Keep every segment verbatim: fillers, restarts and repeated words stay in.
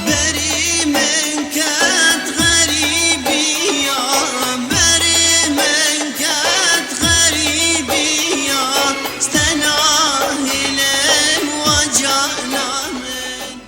Berî min ket xerîbiya, berî min ket xerîbiya, stena hilên wa cana min.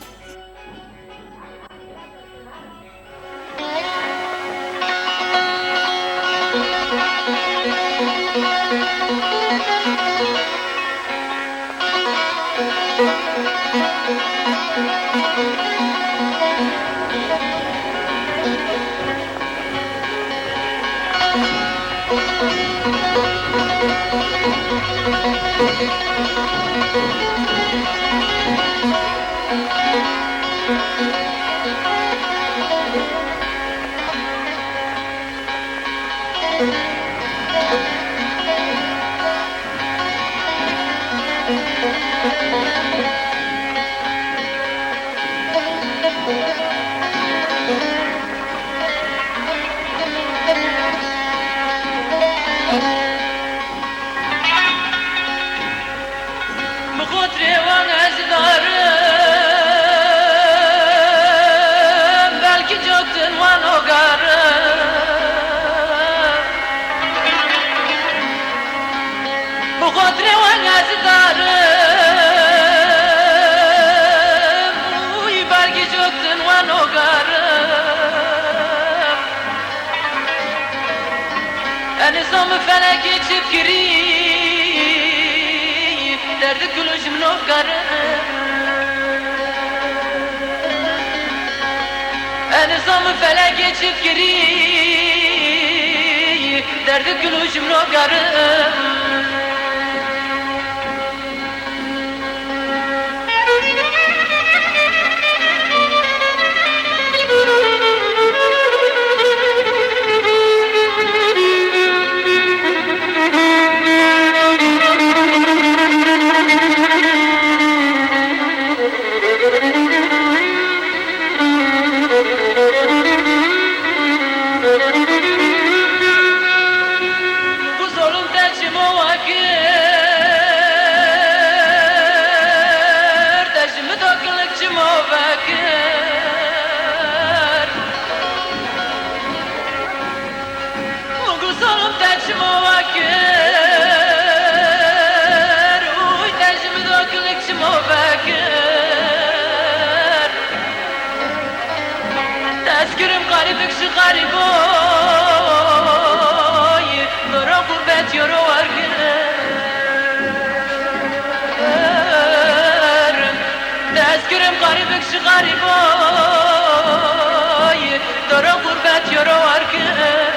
Bi xotirê wan ez darim, belkî cotin wan ogarim. Bi xotirê wan ez darim, uy belkî cotin wan ogarim. Ez nizam felekê çi fikirî, derdi kul û ji min ogarim. Ez nizam felekê çi fikirî, derdi kul û ji min ogarim. Bu zulüm te çimo vekir, te ji min dokilik çimo vekir. Min got zalim te çima vekir, uy te ji min dokilik çima vekir. Dest kirim xerîbik ji xerîboyî, dora gurbet yoro wergir. Dest kirim xerîbik ji xerîboyî, dora gurbet yoro wergir.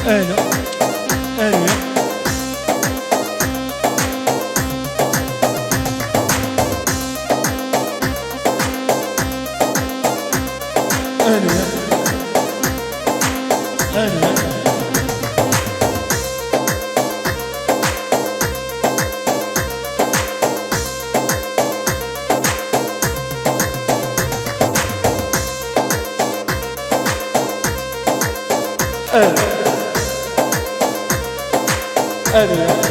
Elo. Elo. Elo. Elo. Elo. Elo.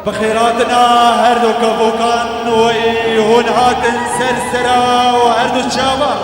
Bi xêrhatina her du kevokan wê hûn hatin ser sera û her du çavan.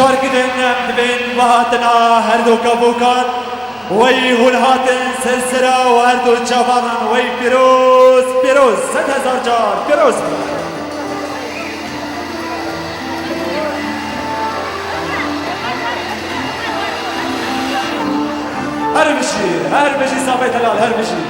Parkidin em dibên vehatina her du kevokan, wey hûn hatin ser sera û her du çavan wey pîroz, pîroz, sed hezar car pîroz. Her bijî, her bijî Zavê Delal, her bijî.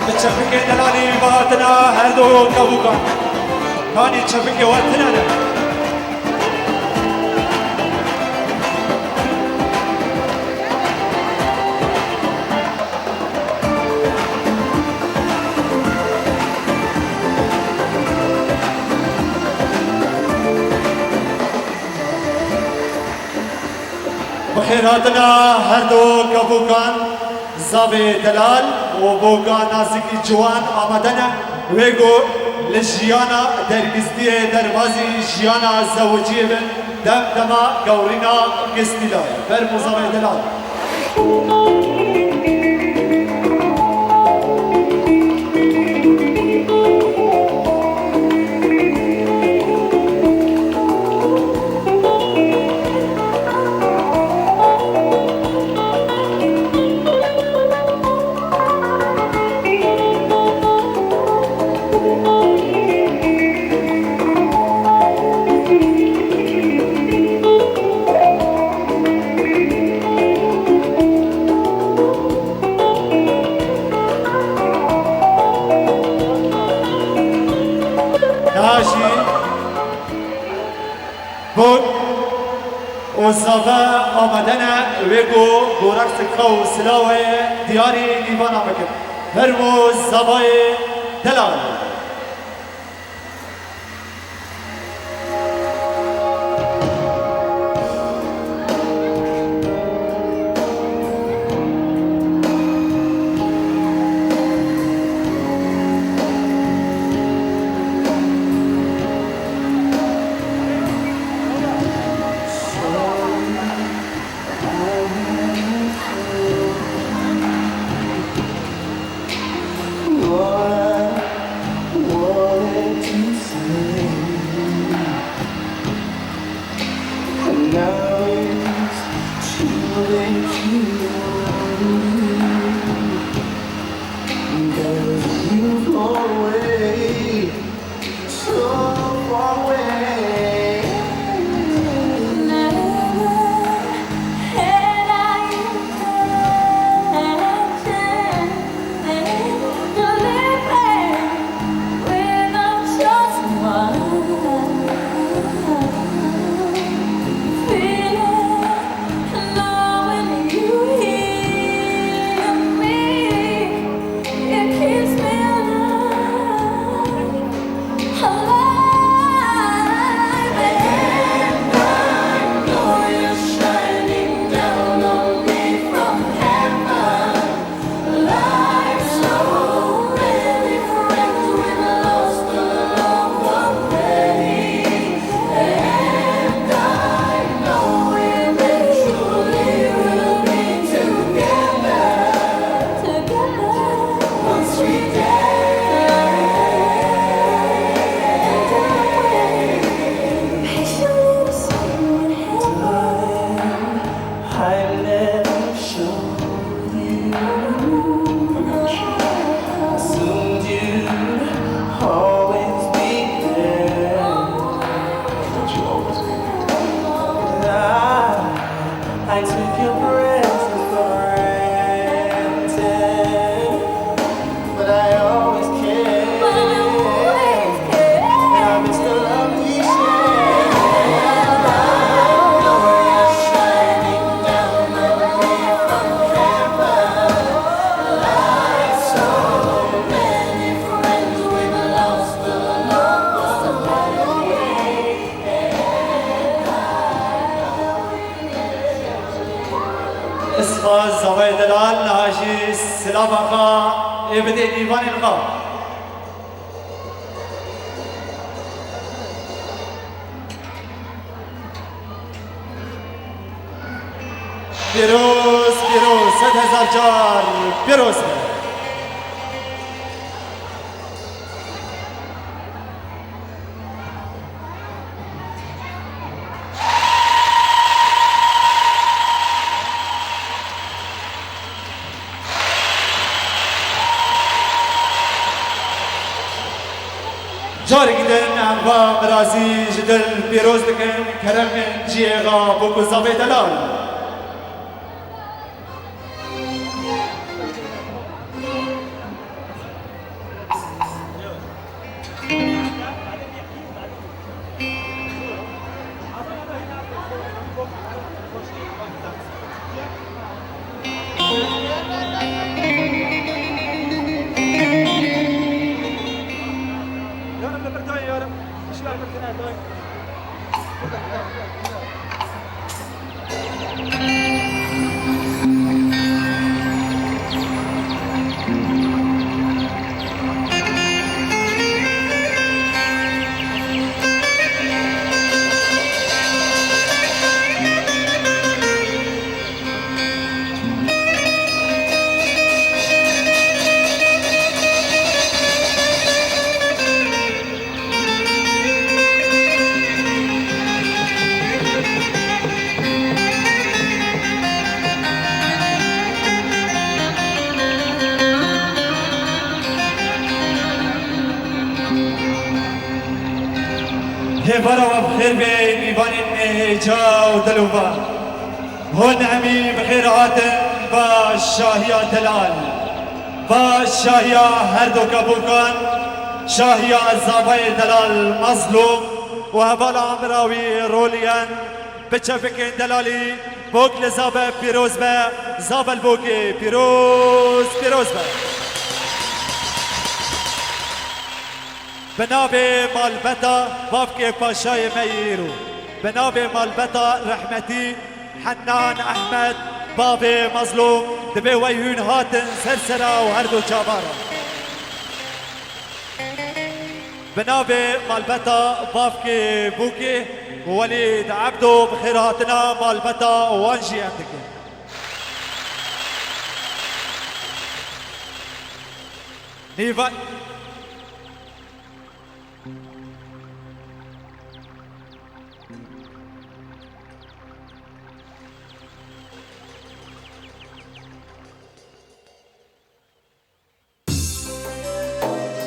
Bi çepikê delalî ve hatina her du kevokan. Kanî çepikê we tune ne. Bi xêrhatina her du kevokan, Zavê Delal û Boka Nazikî Ciwan amade ne, wê ku li jiyana dergistiyê derbazî jiyana zewiciyê bin, dem dema gewrîna gistî de ye. Fermo Zavê Delal. Niha jî Bok û Zave amade ne, wê ku goreksek xwe û silawê diyarî nîvana bikin. Fermo Zavayê Delal. Silava xwe ê bidê nîvanên xwe. Pîroz, pîroz, sed hezar car pîroz be. Carek din em va mirazî ji dil pîroz dikin, kerem cihê xwe bo ku zavê delal. Hêvara we bi xêr be, mîvanên hêja û dilova. Hûn hemî bi xêr hatin va şahiya delal, va şahiya her du kevokan, şahiya zavayê delal Mazlûm û hevala amira wî Roliyen. Bi çepikên delalî, bok li zave pîroz be, zave li bokê pîroz, pîroz be. Bi navê malbeta bavkê paşayê me yê îro, bi navê malbeta rehmetî Hennan Ehmed, bavê Mazlûm, divê wey hûn hatin ser sera û her du çavara. Bi navê malbeta bavkê bûkê Welîd Ebdo bi xêrhatina malbeta wan jî em dikin. Nîva-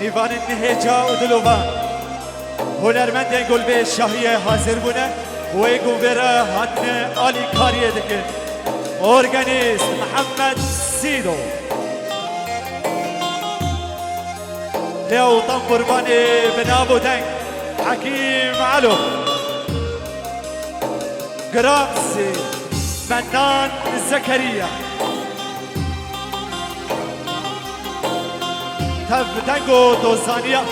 Nîvanên hêja û dilova. Hunermendên ku li vê şahiyê hazir bûne û ê ku vê re hatine alîkariyê dikin. Organîst Mihemed Sîdo. Lê ew tam qurbanê bi nav û deng Hekîm Elo. Giramsê Mennan Zekeriya. Tev dengo dozaniya,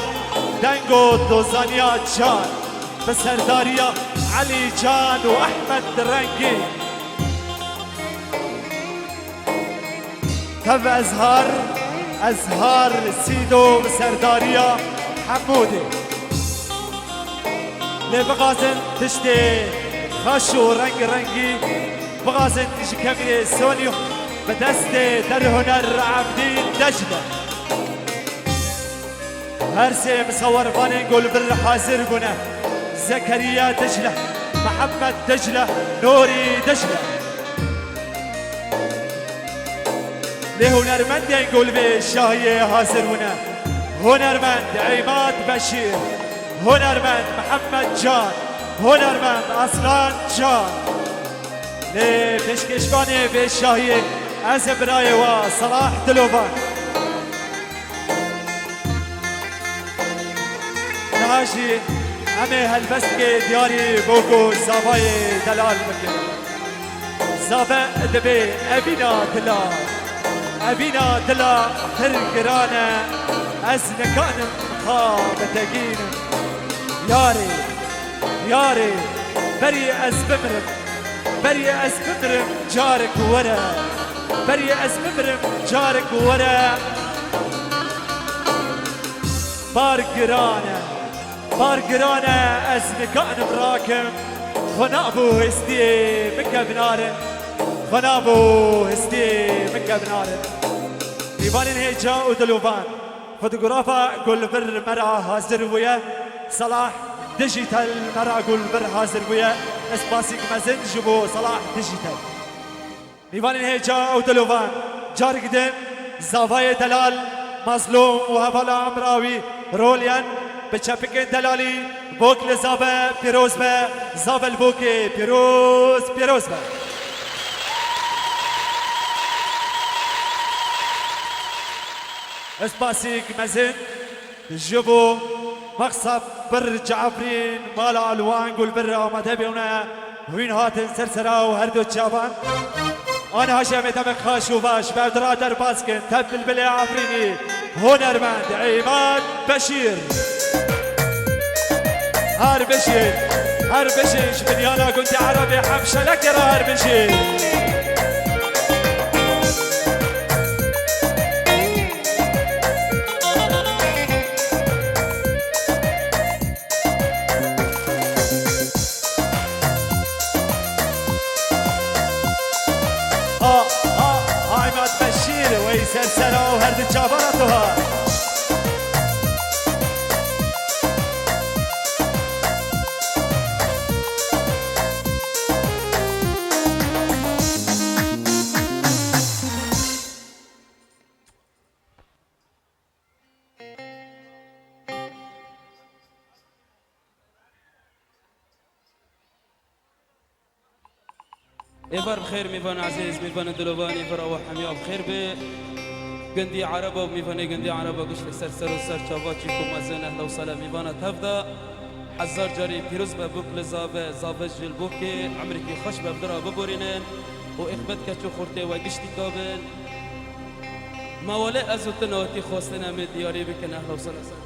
dengo dozaniya can, bi serdariya Elî Can û Ehmed Rengî. Tev Ezhar, Ezhar Sîdo bi serdariya Hemûdê. Lê bixwazin tiştê xweş û reng rengî, bixwazin ji kevirê Sonî bi destê derhuner Evdîn Decle. Her sê misawervanên ku li vir hazir bûne, Zekeriya Dicle, Mihemed Dicle, Nûrî Dicle. Lê hunermendên ku li vê şahiyê hazir bûne, hunermend Îmad Beşîr, hunermend Mihemed Can, hunermend Aslan Can. Lê pêşkêşvanê vê şahiyê ez ê birayê we Selah Dilovan. Niha jî em ê helbestkê diyarî bo ku zavayê delal bikin. Zave dibê evîna dila, evîna dila pir giran e, ez nikanim xwe bitegînim. Yarê, yarê, berî ez bimirim, berî ez bimirim carek were. Berî ez bimirim carek were. Bar giran e. Bar giran e, ez nikanim rakim. Xwe nabo hestiyê min kevnarin. Xwe nabo hestiyê min kevnarin. Mîvanên hêja û dilovan. Fotografa Gulbir me re hazir bûye. Salah Dijital me re Gulbir hazir bûye. Spasîk mezin ji bo Salah Dijital. Mîvanên hêja û dilovan, carek din zavayê delal, Mazlûm û hevala Emrawî Rolyen bi çepikên delalî, bok li zave pîroz be, zave li bokê pîroz, pîroz be. Spasîk mezin. Ji bo mexseb bir Cafrîn mala Alwan Gulbir amade bûne, hûn hatin ser sera û her du çavan. Aniha jî em ê demek xaş û baş bi ev dira derbas kin. Tev bilbilê Afrînî, hunermend Îmad Beşîr. Her bijîn, her bijîn ji binyana gundê Erebê Hemşelekê re her bijîn. Ha, ha, Ahmet Beşîr, wey ser sera û her du çavana tu ha. Êvar bi xêr, mîvan ezîz, mîvanê dilovan, êvara we hemiya bi xêr be. Gundî Ereba û mîvanê gundî Ereba giş li ser ser û ser çava çîk û mezin, ehla û sala mîvana tev de. Hezar carî pîroz be bûk li zave, zave ji li bokê, emrikî xweş be bi dira biborînin û êxbet keç û xurtê we giştî ka bin. Mewalê ez û tu newetî xwestin em ê diyarî bikin, ehla û sala ser.